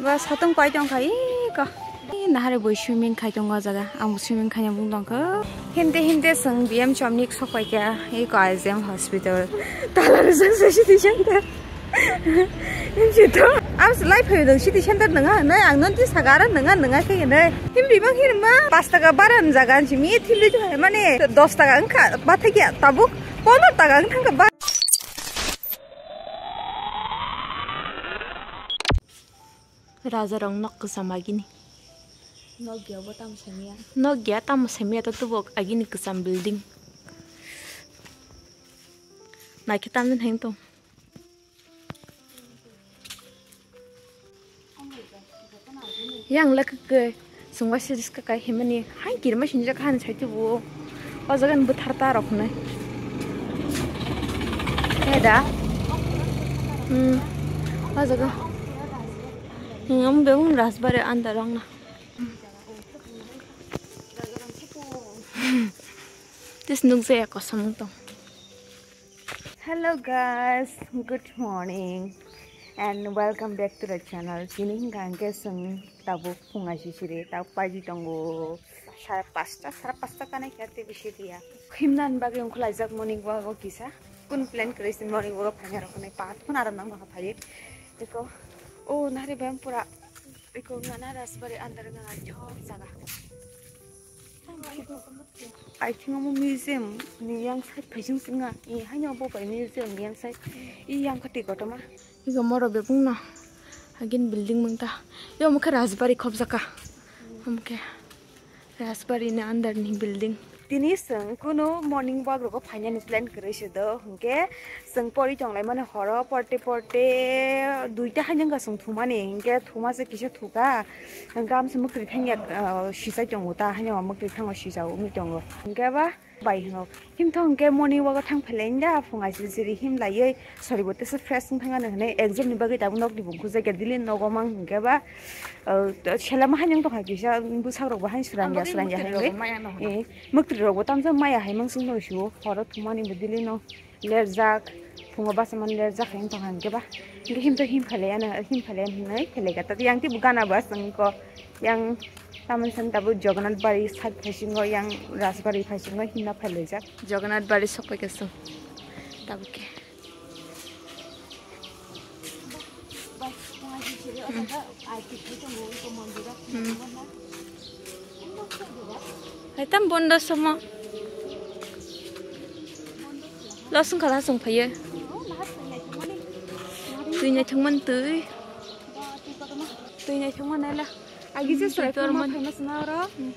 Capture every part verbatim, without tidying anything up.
Ba satung pai tong kha, iko. Ih, nahare boi swimming khai tongo o jaga. Ang bo swimming khaina bung tong kha. Himte himte song B M chomnik sok pai kha, iko I G M hospital. Talar jang sa city center. Himsi to. Am slai phai dong city center nang ha, nai ang non ti sagara nang ha, nang ha khe nai. Him bibang him ma. Pas taka baran jaga an simi thim ri mane dos taka wngkha. Ba thai kya tabuk pondro taka wng thang kha ba. Raja rok nok kwcham agini. Nok ya bo tamo samiya. Nok ya tamo samiya to tubok agini kwcham building. Naikhe tamjani hang tong. Yang lek ke sungwa series ka kai himani hai kirma sinjak han sai tubu. O jaga ni bwthar ta rok nai. He da. Hmm. O jaga. Ngam bebung rasbari andar rong na. Tis nukjaya kosom tong. Hello guys, good morning and welcome back to the channel. Tini hingka hingke song tabuk phunga sisiri tabuk paji tongo sara pasta, sara pasta kanai kya te bisi dia. Himnan bagwi ungkulaijak morning walk o kisa. Kun plan kwrwi si morning walk o phaina rok nai pat kun aram nang baka phai. Eko o nari bam pura eko ngana rasbari andar ngana thok jaga. I think omo museum ni yang side phaising singa. I haino bo bai museum ni yang side. I yang khati kotorma. Igo moro bebung no. Again building mungta. Yo mukhe Rajbari khobjaka. Amkhe Rajbari ni under ni building. Tini song kuno morning walk rogo phainani plan kwrwi se do. Hwnkhe Chwng pori tonglaimani horo porte porte duita haino wngkha chwng thumani, hinkhe thuma se kisa thuka, hinkhe amsa mwkhwtwi thangya, ah, sisai tongo ta, haino mwkhwtwi thango sijao wngwi tongo. Hinkhe ba bai hino, himtho hinkhe morning walk o thang phailai da, phung aisili siri himlaiwi soribo tesa fresh wng thangano hinwi exam ni bagwi tabuk nokni bungkhu jakya daily nogo mang hinkhe ba, ah, selama haino wng tongkha kisa bwsarok bo haino swrangya swrangya hinwi, eh, mwkhwtwi rokbo tamsa maya hai mansing tongsiwo horo thumani bo daily no. Lerjak, phungo basa man lerjak hai wng tong kha hinkhe ba. Hinkhe himtho him phailai ano, him phailai hinwi phailai kha. Tei yang tei bo gana bo aswk wngkha. Yang tamoni sani tabuk Jagannath Bari side phaisingo, yang Rajbari phaisingo himna phailaijak. Jagannath Bari sok pai kha chwng tabuk khe. Hmm. Hmm. Hai tam bondo somo. Losong khala song phaye. Twi naithok man twi. Twi naithok man nai la. Agi je srai tor man phaima sna oro. Hmm.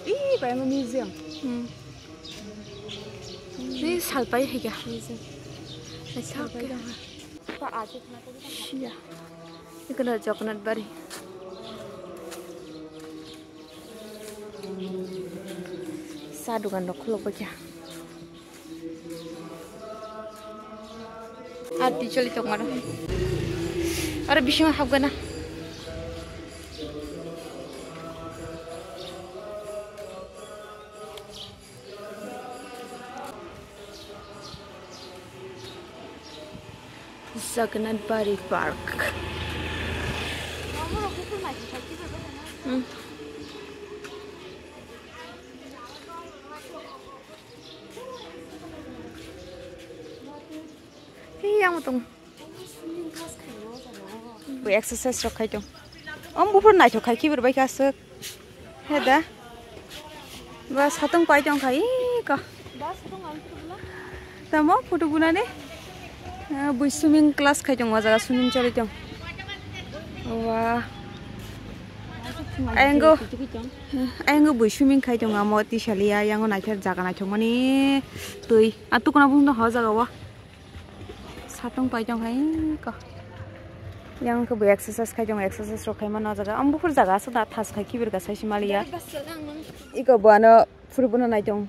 Ih, bai ma museum. Hmm. Ni salpai hai kya? Museum. Salpai hai. Siya. Ikana Jagannath Bari. Sa dukan rok khuluk kya? Ati choli tong mano. Aro bisingo hapgana. Jagannath Bari Park. Hmm. Hei, yang tong. Bo exercise rok khai tong. Om buphur naithok khai khibir bai kha aswk. He da. Ba satung pai tong khai ka. Tamo photo bunani. Ah, bui swimming class khai tong o jaga swimming choli tong. Wa. Ayang go. Ayang go bui swimming khai tong amo tisaliya yang naithok jaga naithok mani twi. Atukuna bung no ho jaga wa. Satung pai tong hai ko. Yang khe bo exercise khai tong, exercise rok khai mano jaga. Am buphur jaga aswk da thas khai khibir ka sai simaliya. Iko bo ano phuru bono nai tong.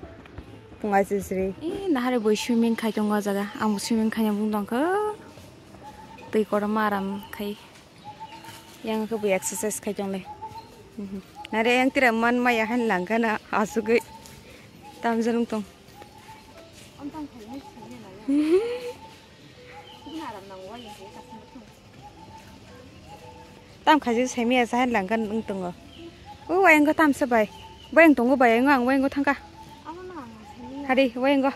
Pungai sisri. Eh, nahare bo swimming khai tong o jaga. Ang bo swimming khai bung tong kho. Twi kotorma aram khai. Yang khe bo exercise khai tong le. Mhm. Nare yang tira man maya han langkana asugwi tamjwrwng tong. Tam khaji semi asa hen langkan wng tongo. O wayang go tam se bai. Wayang tongo bai, ang wayang go thangka. Hari wayang go.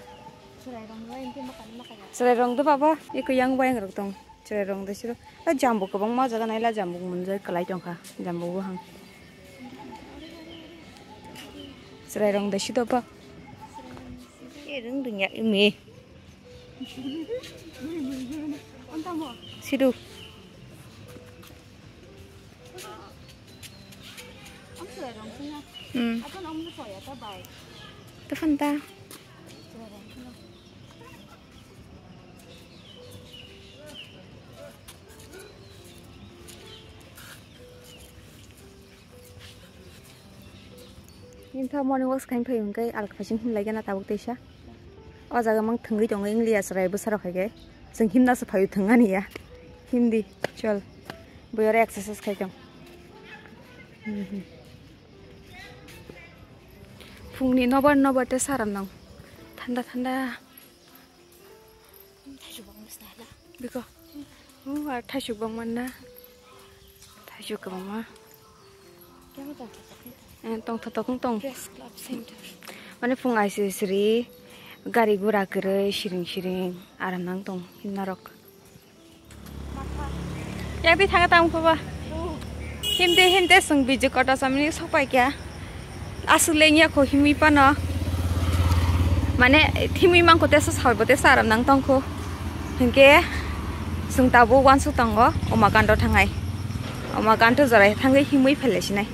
Chwrai rong do baba, eko yang wayang rok tong. Chwrai rong do siro. A jambu kwbangma o jaga naila jambu munjai kwlai tongkha. Jambu buhang. Chwrai rong do sido ba. E rung rung ya imi. Sido. Hmm. Tafan ta. Nintha morning walk khain phai hwnkhe alkha sing himlai gana tabuk teisa. O jaga mang thwngwi tongo English rai bwsarok hai khe. Chwng himna se phaio thwngani ya. Himdi chol. Bui oro exercise khai tong. Phungni nobar nobar te saram nang. Thanda thanda. Biko. Oh, ar thaisuk bang manna. Thaisuk kwbangma. Eh, tong tha tong tong. Press Club Center. Mane phung aisi siri gari gura kwrwi siring siring aram nang tong himna rok. Yang twi thanga tang pha ba. Himte himte sung biju kota samni sok pai kya. Aswk le wngya kho himwi phano. Mane, himwi mangkho tesa salbo tesa aram nang tongkho. Hinkhe, chwng tabuk uansuk tongo, Umakando thangai. Umakando jorai thangwi himwi phailai sinai.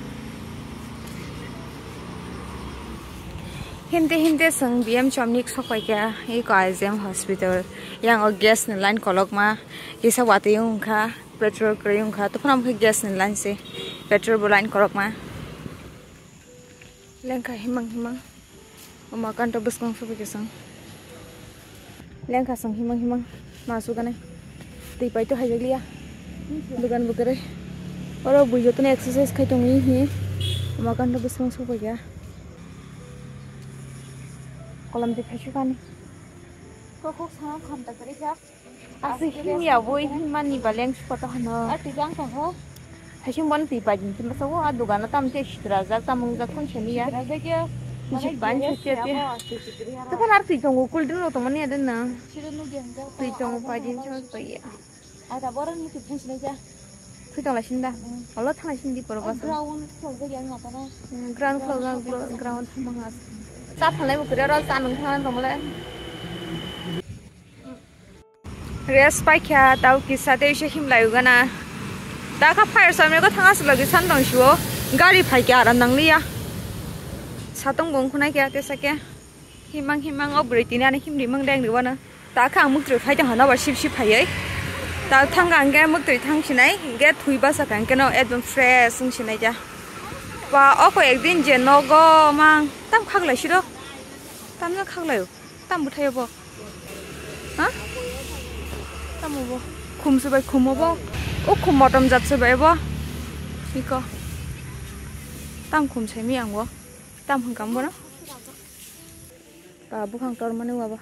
Himte himte chwng B M Chomnik sok pai kha, eko I G M hospital. Yang o gas ni line kolokma, kisa watwi wngkha, petrol kwrwi wngkha, tei phano gas ni line se, petrol bo line kolokma. Lengkha himang himang. Umakando bwskang sugui kisang. Lengkha sang himang himang. Ma suganai. Twi pai to haijakliya. Dugan bo kwrwi. Oro bui jotono exercise khai tongwi hi. Umakando bwskang sugui ya. Kolam de phai sugani. Kok kok sana kham ta kwrwi kha. Aswk himya bo himani ba leng sukoto hano. A twi jang tong ho. Haising bon twi pajin twi masa o a dugano tam te sitra jak tam wng jak thong sani ya. Sitra jak ya. Bisi ban sitra te. Tokon ar twi tongo cool drink rok tongmani ya den na. Sira nugya hwnjak. Twi tongo pajin chok to ya. Ada boran ni twi thang sinai ja. Twi tong lai sinda. Olo thang lai sindi poro basa. Ground floor jak ya ngata na. Ground floor ground floor ground thang mang as. Cha thalai bo kira ro cha nung thang tong le. Rest paikha, tau kisa tei se himlai ugana. Dakha fire samrego thanga se logi san tong suo. Gari phaikha aram nangliya. Satong bong khunai kya tesa kya. Himang himang o bwrwi tini ani himri mang deng riwano. Dakha ang muktwi phai tong hano ba sip sip phaiwi. Tau thanga ang ge muktwi thang sinai, ge thui basa kang keno ekdom fresh wng sinai kya. Ba oko ekdin je nogo mang tam khaklai siro. Tamno khaklai o. Tam bwthai obo? Ha? Tam obo? Khum se bai khum obo? O khum motom jat se bai obo? Iko. Tam khum se mi ang bo. Tam hwnkha bono. Ba bukhang tor mani waba.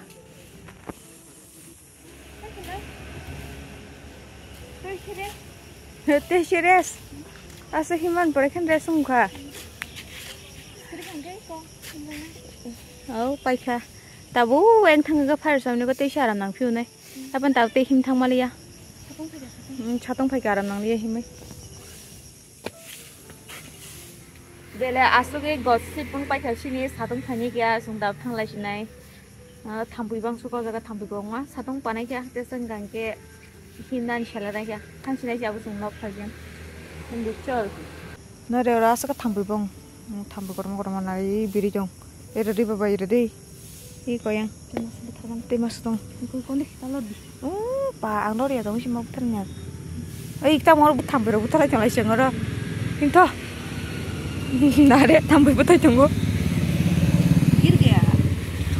Tei se rest. Asa himan pore khen rest wngkha. Oh, paikha. Tabuk weng thangkha fire samni ko tei se aram nang phiu nai. Apan tabuk tei him thang maliya. Satong phaikha, satong. Hmm, satong phaikha aram nang liya himai. Bele aswk e gossip wng paikha sini satong thani kya sung dap thang lai sinai. Ah, thampui bang suka jaga thampui kwbangma satong panai kya tesa hwnkha hwnkhe himnani sela nai kya thang sinai se abo chwng nok phaikha. Hindu chol. Nore ora aswk thampui bong. Hmm, thampui kormo kormo nai biri jong. Ero di baba ero di. I koyang. Tei mas bwtharang. Tei mas tong. Koi koni talor di. Oh, pa ang lori ya tong si mok tharnya. Ei tamo ro butham bero buthalai tong lai sengoro. Hinto. Nare thampui buthai tongo. Gir gaya.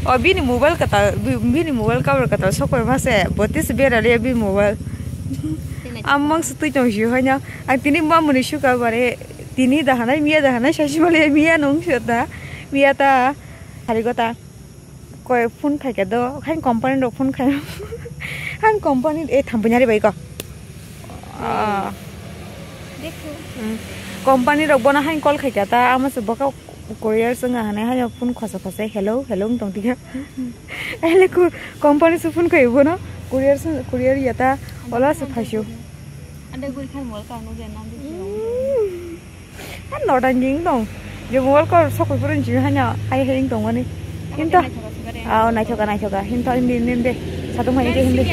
O bini mobile kata bini mobile cover kata sokoi mase botis bera le bini mobile. Amang sutui tong si honya. Ang tini mamuni suka bare tini dahanai miya dahanai sasimale miya nung seta. Miya ta. Hari gota. Koi phone khai khe do, hain company rok phone khai. Hain company e thampui nari bai ko. Ah. Hmm. Company rok bono haino call khaikha ta, amo se boka courier se wngkha hwnwi haino phone khosa khosa, "Hello, hello," wng tong tikha. Ele ku company se phone khai bono, courier se, courier ya ta, ola se phaisio. Ande guri khan mol ka no de nam de. Hmm. Kan no dang ging tong. Je mol ko sok pura jing haino hai hai wng tong mani. Hinta. Aw, naithoka, naithoka. Hinta hindi, hindi. Satung hai hindi.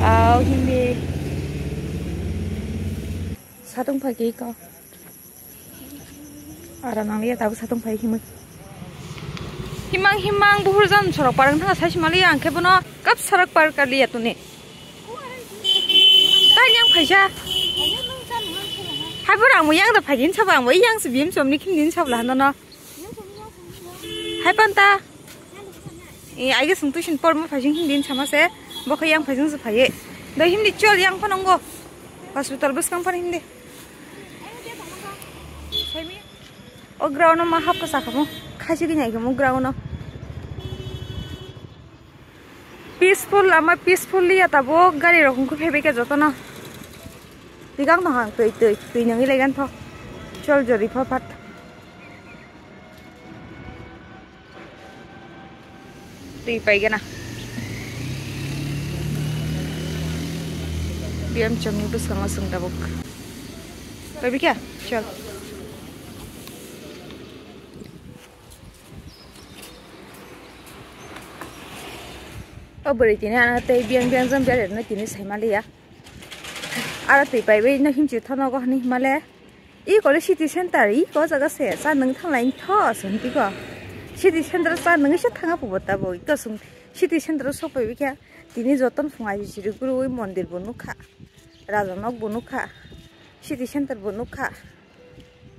Aw, hindi. Satung phai khe iko. Ara nang liya tabuk satung phai himwi. Himang himang buhur jan sorok parang thang sai simali ang khe bono kap sorok par kaliya tuni. Tai yang phaisa. Hai bora ang yang da phai din sabo ang yang se bim som ni khim din sabo la no no. Hai panta. E, aige sung tuition porma phaising hindi sama se. Bokha yang phaising se phaiye. Doi hindi chol yang phano ngo. Hospital bwskang phano hindi. O ground o ma hap ka sakamo. Khaisi gini aigamo ground o. Peaceful lama, peaceful liya tabuk gari rok hwnkhai phaibai khe jotono. Tigang no hang twi twi twi nangwi laigan tho. Chol jori pha phat. Twi paigana. Biyam chomni bwskango chwng tabuk. Paibikha? Chol. O bwrwi tini ano tei biyang biyang jom biyang rwna tini saimaliya. Aro twi paibai no himchi thonogo hwnwi himale. Iko le city center, iko jaga se, cha nwng thanglai tho, se hwn tiko. City center cha nwngwi se thanga pubo tabo, iko chwng city center o sok phaibai khe, tini joton phung aji chiri gurui mondir bo nukha, raja nok bo nukha, city center bo nukha.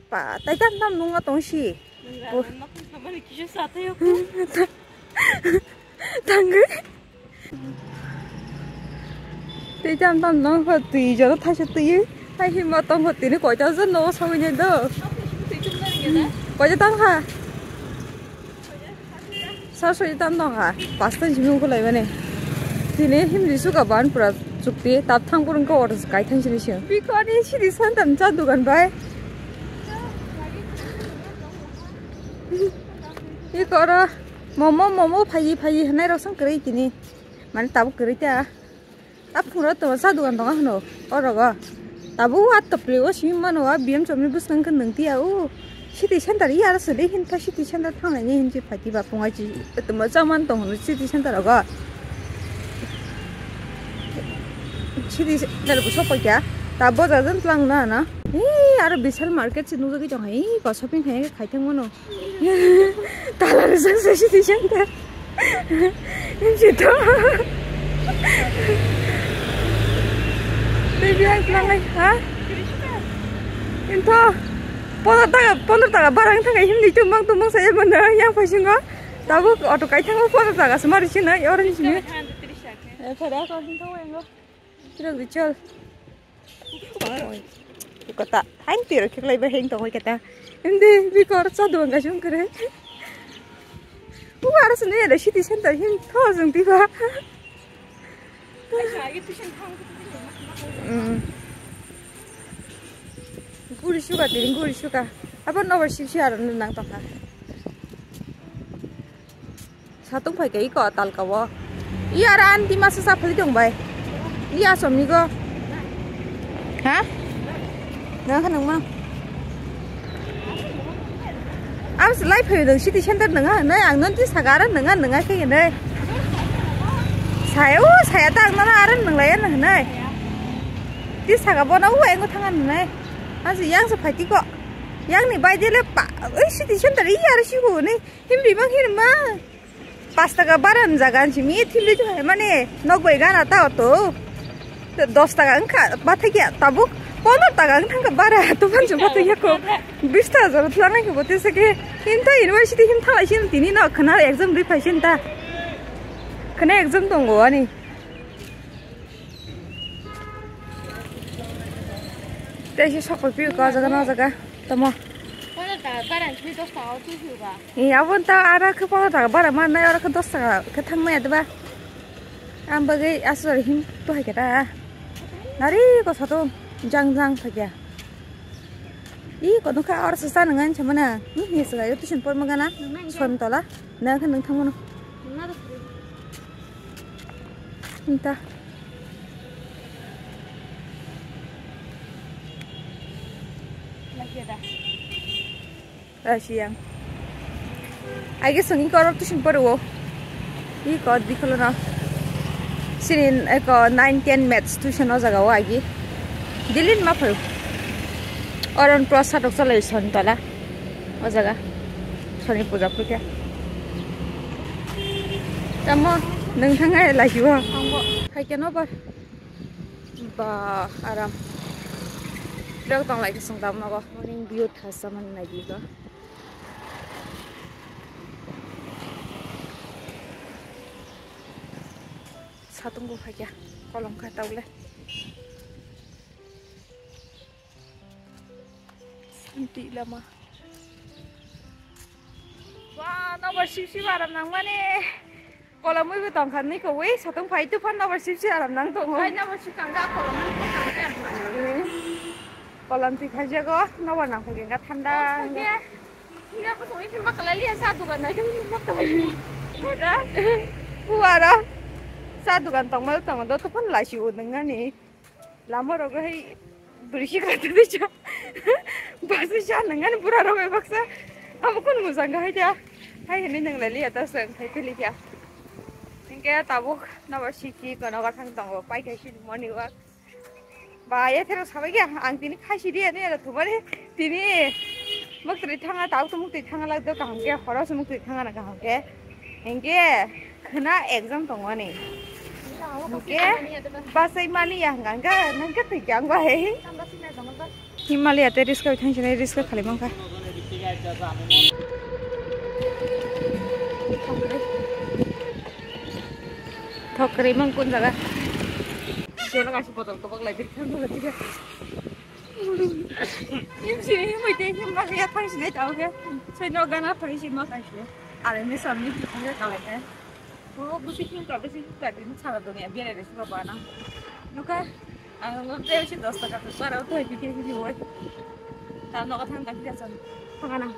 Pa, tai tam tam nungo tong si. Nwng raja nok ni samani kisa sa thaio. Tangwi. Tei tam tam nang kha twi jora thaisa twi. Hai hima tong kha tini koita jon no sogwi nai do. Koita tang kha? Sa soi tam tong kha. Pasta jimung ko lai bane. Tini himri suka ban pura chukti tap thang purung ko order kai thang sini sing. Biko ani sidi san tam cha dukan bai. Biko ro. Momo, momo, phayi, phayi, hwnai rok sang kwrwi tini. Mane tabuk kwrwi ta. A phungra to sa dukan tongo hwno, o rogo. Tabuk wa topli o simi mano, a B M chomni bwskang khe nwng tiya o. City center ya aro sili hin pha city center thanglai ni hin chi phai tiba punga chi. Tamo chaman tong hwno city center rogo. City center bo sokoi kya. Ta boja jan tlang na na. Ee, aro Vishal market se nujagwi tong hai. Ee, ko shopping khai khai thang mano. Tala rijak se city center. Jito. Baby, ang tlangai, ha? Into. Pondro taka, pondro taka barang thangai himni tumang tumang saya mana yang phasingo. Tabuk auto kai thango pondro taka semari sini orang sini. Eh, pada aku hinta wengo. Tirok di chol. Oi. Kota, hain tiro khiklai ba heng tongoi kata. Indi bikor cha duang ga jung kre. U aro sini ada city center hin tho jung tiba. Hmm. Guri suka tiri guri suka. Apa no ba sip si aro nang tongkha. Satung phai khe iko talka o. I ara anti masa sa phali tong bai. I asom ni go. Ha? Nang kha nang ma. Am slai phai dong city center nang ha nai ang non ti sagara nang ha nang ha khe nai. Saya o saya ta ang non aran nang lai nang nai. Ti saga bona u engo thang nang nai. Aji yang sa phai ti ko. Yang ni bai de le pa. Oi city center i ara si ko ni. Himri mang himri mang. Pas taka bara ni jaga ni simi thimli tu hai mane nok bai gana ta auto. Dos taka wngkha bathai kya tabuk pondro taka wng thangkha bara to pancho bathai kya ko bis taka jora thlangnai khe bote se khe hinta university him thalai sin tini no khna exam ri phai sin ta khna exam tongo ani. Tei se sokol piyo ka jaga na jaga tamo. Pondro taka bara ni simi dos taka o twi phiyo ba. Ee, abo ta aro khe pondro taka bara mannai, aro khe dos taka khe thangmaya diba? Ang bagwi aswk him to hai khe ta. Nari ko satung jang jang thakya. I kono kha or sasa nang an chamana. Ni ni sasa yo tuition por magana. Son tola. Na kha nang thangmano. Nta. Lagi ada. Asiyang. Agi songin ko orok tuition poro. Iko dikholo no. Sini eko nine ten maths tuition o jaga o agi. Dilin ma phayo. Oron prasad rok chalai son tola. O jaga. Soni puja phuikha. Tamo nung thangai lagi o. Hai keno bar. Ba aram. Dok tong lai kisung dam nogo. Morning view thasa man nai di ko. Satung bo phakya. Kolom kha taule. Santi lama. Wah, nobar sip sip aram nang mani. Kolamwi bo tongkha ni kowai, satong phai tufan nobar sip sip aram nang tongo. Ai, nobar sip kangga, kolamwi bo tongkha. Kolam twi phai jago, nobar nang phai kangga thanda. Phai khe, ina ko soi phimba kalai liya sa dukan nai phimba kalai. Ora, uara, sa dukan tongma tongma do tufan lai si u nang ani. Lama rogo hai bwrwi si kha twi cha. Basi cha nang ani bura rogo baksa. Amo kun musang hai cha. Hai hini nang lai liya ta sang hai pili cha. Hingke tabuk nobar siki kono gathang tongo, pai kaisi morning walk. Ba, ya thero sabai khe ang tini khaisi di ani era thumari tini muktri thanga, tabuk to muktri thanga lagdo kaham khe, horo se muktri thanga na kaham khe. Hingke khna exam tongo ani. Hingke basai mani ya hingka hingka nang khe thwi khe ang bahai. Himalaya te risk bai thang sinai risk khali mangkha. Thok kwrwi mang kun jaga. Jono kaisa botol kobok lai biri thang jaga tiga. Imsi imoi te Himalaya thang sinai tao khe. Soi no gana phai si ma thang sinai. Ale ni samni thang jaga lai khe. Bo bwswk himkha, bwswk himkha, bini sara doniya berai rw se baba nang. Nukha, ang bo tei se dos taka to bara to hai khe khe wai. Ta nogo thang da khe chang. Thanga nang.